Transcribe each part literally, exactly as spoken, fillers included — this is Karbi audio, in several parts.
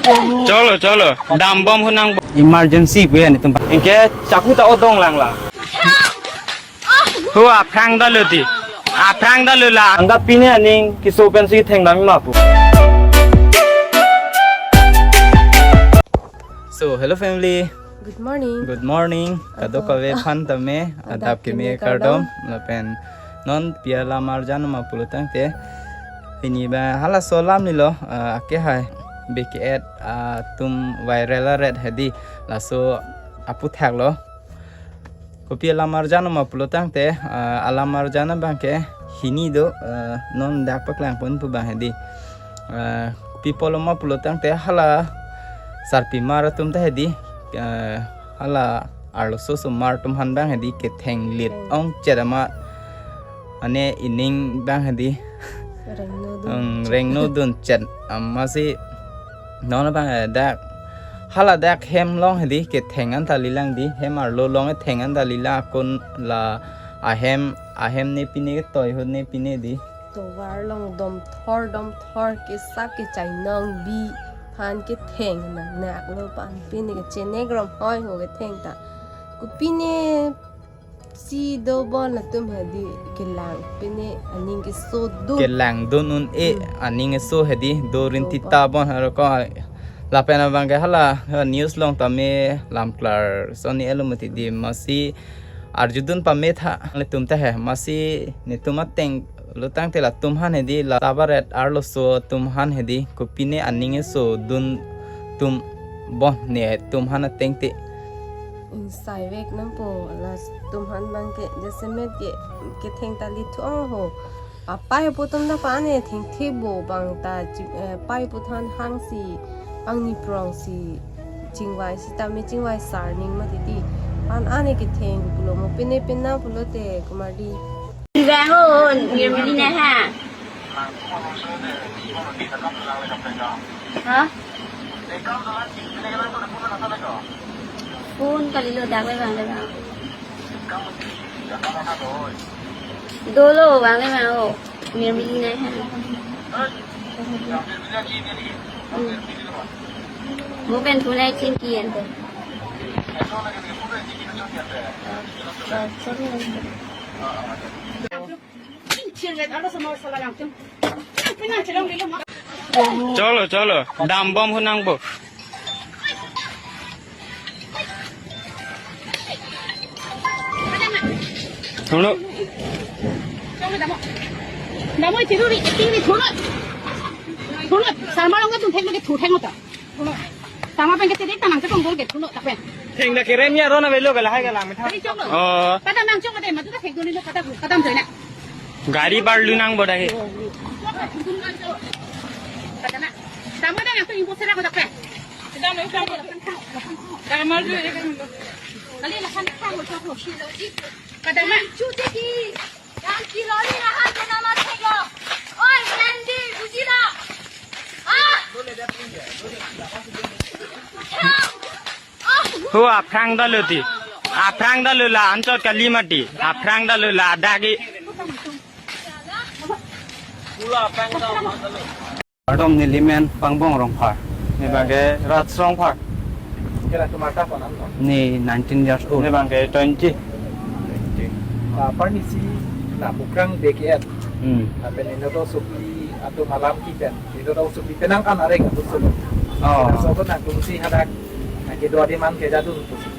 Cholo, cholo. Dambom hunang. Emergency pu ya netum. Anke chaku ta odong lang la. Hu aphrang dalo ti. Aphrang dalo la. Anta pine aning keso pensi thengdam ma pu. So, hello family. Good morning. Good morning. Kadokave aphan tame adap keme kardom. Lapen non pi alam arjan ma pulo tangte, pini ba halaso alam nilo, ah, ake hai B K F atum viral aret hedi, laso aputhak lo. Kopi alam arjan ma pulo tangte, ah, alam arjan abang ke hini do, ah, non dak paklang pon pu abang hedi. Ah, kopi pulo ma pulo tangte hala sarpimar atum ta hedi, ah, hala arloso osomar atum aphan abang hedi kethenglit ongchet amat, ane ining abang hedi. Rengno dun. Hmm, rengno dun chet amatsi non abang, eh, dak hala dak hem along hedi ketheng an ta lilang di, hem arlo along ketheng an ta lilang, akun la ahem, ahem ne pine ketoi ahut ne pine di. Tovar along dom thor dom thor, kesap kechainong bi aphan ketheng nang nak lo, pan pine kechenek rom hoi ho ketheng ta. Kopine si dobon latum hedi kelang pine aning keso dun. Kelang dun un-e. Hmm. Aning keso hedi do rinti ta bon haro ko. Lapen abang ke hala, ha, news along tame lam klar soni elo mati di, amatsi arjudun pame tha latum ta he, amatsi netum ateng lo tangte latum aphan hedi la tabaret arloso atum aphan hedi kopine aning keso dun atum bon ne atum aphan ateng te. Ingsai vek nampo, latum aphan abang ke jasemet ke ketheng ta lithu ho. Apai apo atum ta pan ne thengthe bo, bang ta chi-, eh, pai apo aphan hangsi angni prong si chingvai sitame chingvai sar ning mati di. Pan ane ketheng pulo mo, pine pina pulote komardi. Bang o, Nirmili nai ha. Ha? Phone kalilo, dak le bang le bang. Dolo bang le bang o. Nirmili nai ha. Hmm. Mo pen thu nai chin ki ente. Cholo, cholo. Dambom hunang bo. Cholo. Damo, chiru ri, acting ri, cholo. Cholo, sarmar ong ka tum thek lo ke thu thek lo ta. Tama pen ke titik tanang chetong dol ke thulo tapen. Thengda kerem ya ron avelo ke lahai ke lang metha. Ari chok lo. Oh. Padam nang chok ade madu ta thek doni lo padam padam joina. Gari bar lunang boda he. Padam na. Tama da nang tu impo sera ko tapen. Padam lo padam. Kamar jo ye kan. Kali lahan khang lo chok lo. Padam na. Chu te ki. Yang kilori nahan tu nama thek lo. Oi, Randy, buji lo. Ah! Hu aphrang dalo ti. Aphrang dalo la anchot kali mati. Aphrang dalo la dagi. Kardom, neli men Pangbong Rongphar. Ne abang ke Raj Rongphar. Kela tumar ta konam no? Ne nineteen years old. Ne abang ke twenty. Twenty. Ah, parni si la Mukrang B K F. Hmm. Lapen inut Sopli atum alam kipen. Inut Sopli penang an areng atum solo. Oh. Solo nangtum si hadak. Nang kedo adi man kejadun tu si.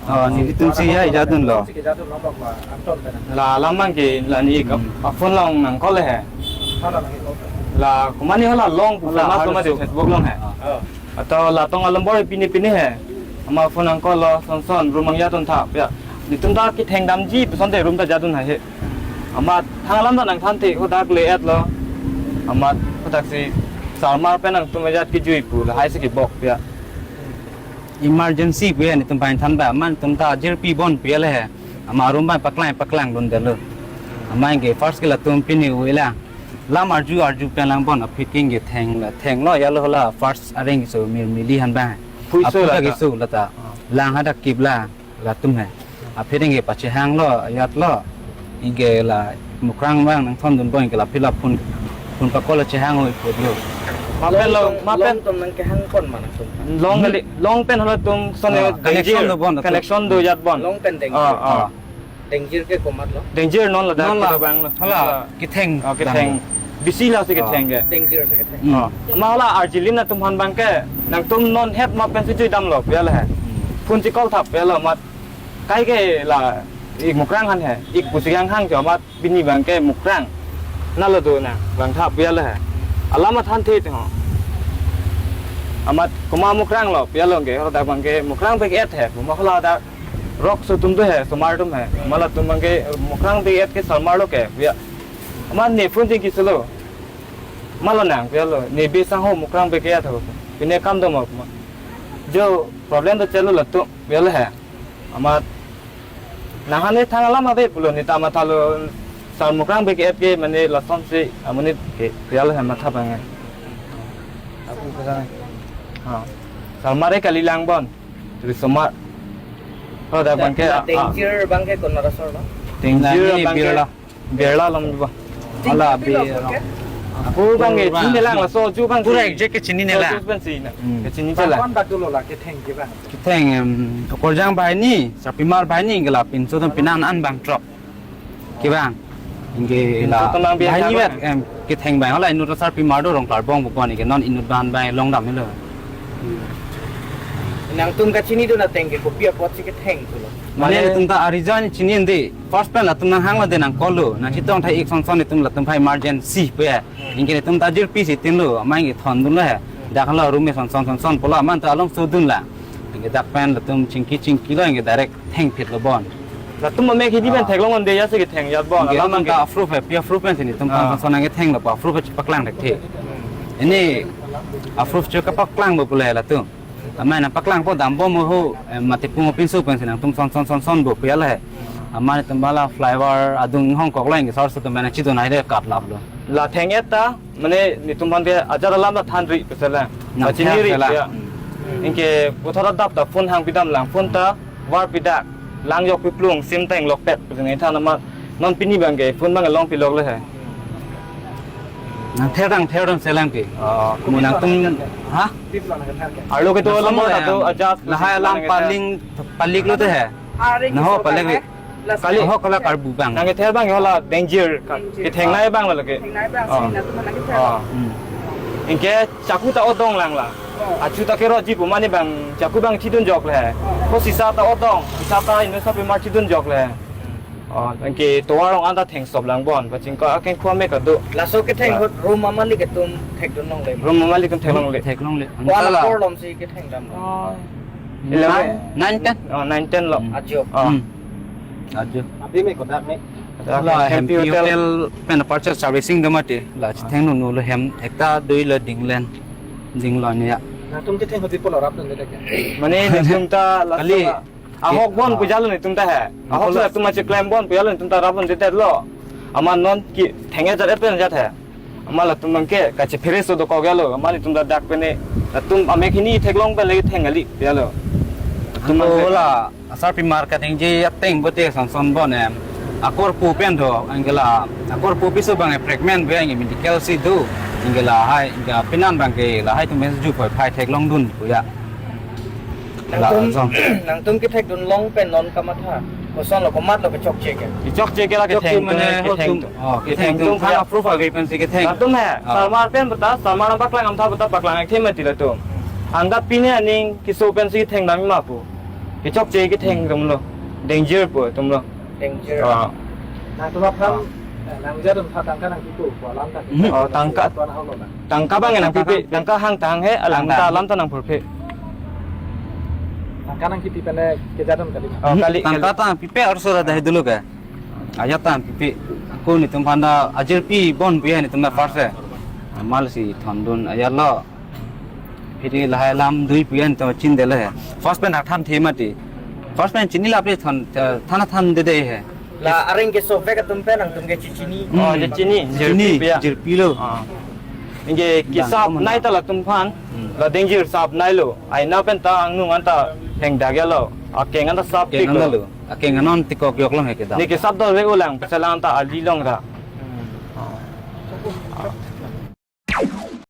Oh, nelitum si ya ejadun lo. Si kejadun lo, bak, bak, Anton kan. La alam abang ke la ne ka, hmm, a phone along nangcall he. Hala nangcall. La komat ne hala along, la, famous hala komat so Facebook along he. Oh. Atau la tong alom bor pine pine he. Amat phone nangcall lo, son son, room nang ya ton tha ya. Nelitum ta ketheng damji pu asonte room ta jadun hai he. Amat thang alam ta nangthan te, hadak le-et lo. Amat hadak si sarmar pen nangtum ajat kejui pu lahai si kebok ya. Emergency pu ya netum pai than ba, amat netum ta jirpi bon pu ya le he. Amat room bai paklang paklang dun detlo. Amat ke first ke latum pine ui la. Lam arju arju pen lang bon aphi king ke theng la, theng lo ya lo la first areng so Nirmili han ba. Phui so aphu la ta ta. Ke so la ta. Lang hadak kip la latum he. Aphi ding ke pachehang lo, ajat lo. Anke la Mukrang abang nangthon dun bon ke la phi la phone, phone pa call chehang oi put lo. Ma pen long, long, ma pen long tum nangkehang pon ma nangtum? Long Hmm. kali, long pen halatum sone Ah, connection danger, do bon, connection do jat bon. Long pen danger. Ah, ah. Ah. Danger ke komatlo? Danger non ladak. Non la, kevang lo. Hala, ah, ketheng. Oh, ketheng. Dam. Bisi lasi Ah. ketheng ke. Danger si ketheng. Hmm. Oh. Ma hala arjilin atum aphan abangke, nangtum non het ma pen si jui damlo, pu hala he. Hmm. Phone si call thap, pu hala amat. Kaike la, ik Mukrang aphan he, ik pusi hanghang cho amat pini abangke Mukrang. Nalo do na, vangtha, pu hala he. Alam athanthe te ho. Amat komat Mukrang lo, pu hala ke, hala dak abangke Mukrang bek et he, pu ma hala dak Rock so atum do he, osomar atum he. Ma latum abangke Mukrang bek et ke osomar lo ke, pu ya. Amat ne phone chingki solo. Ma lo nang, pu ya lo. Ne be sangho Mukrang bek et ho. Pine kam do ma, ma. Jo problem do chelo latum, pu ya lo he. Amat nang hane thang alam ave pulo, ne ta mathalo sar Mukrang bek et ke mane lasonsi amonit ke, pu ya lo he matha abang he. Aku ke sana. Ha. Osomar ke kali lang bon. Ri osomar. Oh, dak abangke, ah, danger abangke konat asor lo? Danger nani abangke Birla. Birla alam ba. Hala Birla. Birla abangke? Aku abangke pura chini lang laso, ju abang pura si. Exact ke chini ne la. So, ju abang si na. Hmm. Kechini chelang. Bang kon dak dolo la ketheng ke bang? Ketheng, em, Okorjang banghini, Sarpimar banghini, ke la pinso atum pinan an bang throk. Kevang. Anke pinso la atum abang bi banghini vet, em, ketheng abang. Hala inut Sarpimar do Rongklar bong bukon ke non inut abang abang long dam helo. Nangtum kachini do na ateng ke kopi apot si ketheng pulo? Mane mane itum ta a-reason chini ende. First pen latum nanghang lo de nang call lo. Nang chetong thai ik son son itum latum aphan emergency pu ya. Anke itum ta jirpi si tin lo, amai ke thondun lo he. Dak lo room me son son son son pulo amat ta along sodun la. Anke dak pen latum chingki chingki lo anke direct thengphit lo bon. Latum amek hini pen ah theklong un-e ya si ketheng ya bon. Anke alam latum anke ta approve he, pi approve pen si netum ah pang son nangketheng lo, approve chepaklang thekthe. Ini approve chepaklang bo pule latum. Amai nangpaklangpo dambom ho, eh, mate pung pinso pen si nangtum son son son son bo pu ya lo he. Amai netum bala flyover adung hongkok lo anke sar so atum nangchidun ai de katlap lo. La theng et ta, mane netum aphan ke ajat alam ta thanri pu sela. Nang kachini thang ri sela. Ya. Hmm. Anke puthot adap ta phone hangpi dam lang, phone ta varpi dak, lang jokpi plung, sim ta inglokpet pu jeng than amat. Non pini abangke phone abang longpi lok lo he. Nang ther dang ther dam selang ke. Oh, mo nangtum, ha? Arlo ke to laso number mo ta do, em, ajat lahai alam paling palik lo te he. Are na ho kiso palik abang, le. Eh? Laso kali. Ho kala Karbi abang. Nangkether abang hala danger ka. Danger. Kethengnei abang lo ke. Kethengnei abang oh si nangtum nangkether. Oh. Hmm. Anke chaku ta odong lang la. Oh. Achu ta kerotji pu mane abang chaku abang chidun jok le. Oh. Ko sisa ta odong, sisa ta inut Sarpimar chidun jok le. Oh, anke tovar along anta thengsop lang bon, pachingko akeng khua me kado. Laso ketheng ah ahut room amalik atum thekdun longle? Room amalik atum theklongle. Theklongle. Ko-an apor lom si ketheng dam lo? Oh. Eleven. Nine, nine, ten. Oh, nine, ten lo. Hmm. Ajo. Oh. Hmm. Ajo. Abi me kodak me. Kodak la Hempi Hempi Hotel. Hotel pen purchase servicing do mati. La chitheng nunu lo hem ekta dui lo dinglen. Dinglo ne ya. Nangtum ketheng ahut pi pulo rapdunde ke? Mane nangtum ta la kali. Ahok bon ah pu jalo netum ta he. Ahok ahok sa la atum ache klem bon pu jalo netum ta rapdunde lo. Amat non ketheng ajat et pen ajat he. Amat latum abangke kachephere so dokok jalo. Amat netum ta dak pen ne. Latum amek hini theklong pen le theng kali jalo. Latum ako abangke la Sarpimar kaningje ateng bote son son bon em. Akorpu pen do, anke la akorpu piso abang pregnant be anke medical si do. Anke lahai, anke pinan abangke lahai atum pen si ju phoi phai theklongdun pu ya. La, nangtum, son. Nangtum kethekdun long pen non kamatha. Koson lo komatlo kechokche ke? Kechokche ke la chokche ketheng mane tum, ho ketheng tum, tum. Oh, ketheng ketheng tum tum approve ave pen si ketheng. Latum he, ah, osomar pen beta, osomar nangpaklang amtha beta paklang akthe mati latum. Angga pine aning keso pen si ketheng dam ma pu. Kechokche ketheng atum lo. Danger pu atum lo. Danger. Ah. Nangtum aphan, ah, eh, nangja dun tha tangka nangkipu pu alam ta. Mhm. Oh, tangka. Tuan hau lo na. Tangka abang nangpipe, tangka hang tang he, alang ta alam ta nangpurphe. Tangka nangkipi pen le keja dun kali. Oh, kali, tangka kali. Tangka ta pipe arso ra dahai dulu ke. Ajat ta pipe. Ko netum aphan ta ajirpi bon pu ya netum ta first he. Amat si thondun ajat lo. Phiri lahai alam dui pu ya netum chinde le he. First pen athanthe mati. First pen chini laple thon, eh, than athande de he. La areng keso vek atum pen nangtum ke chechini. Hmm. Oh, chechini. Chechini, jirpi pu ya. Jirpi lo. Ah. Anke bang kesap kamu nai na ta latum aphan. Hmm. La danger sap nai lo. Aina pen ta angnung anta heng dak ya lo. Akeng anta sap keng tik anta lo. Lo. Akeng anon tikok yok long he ke da. Ne kesap dol vek ulang, peselang ta ali long ra.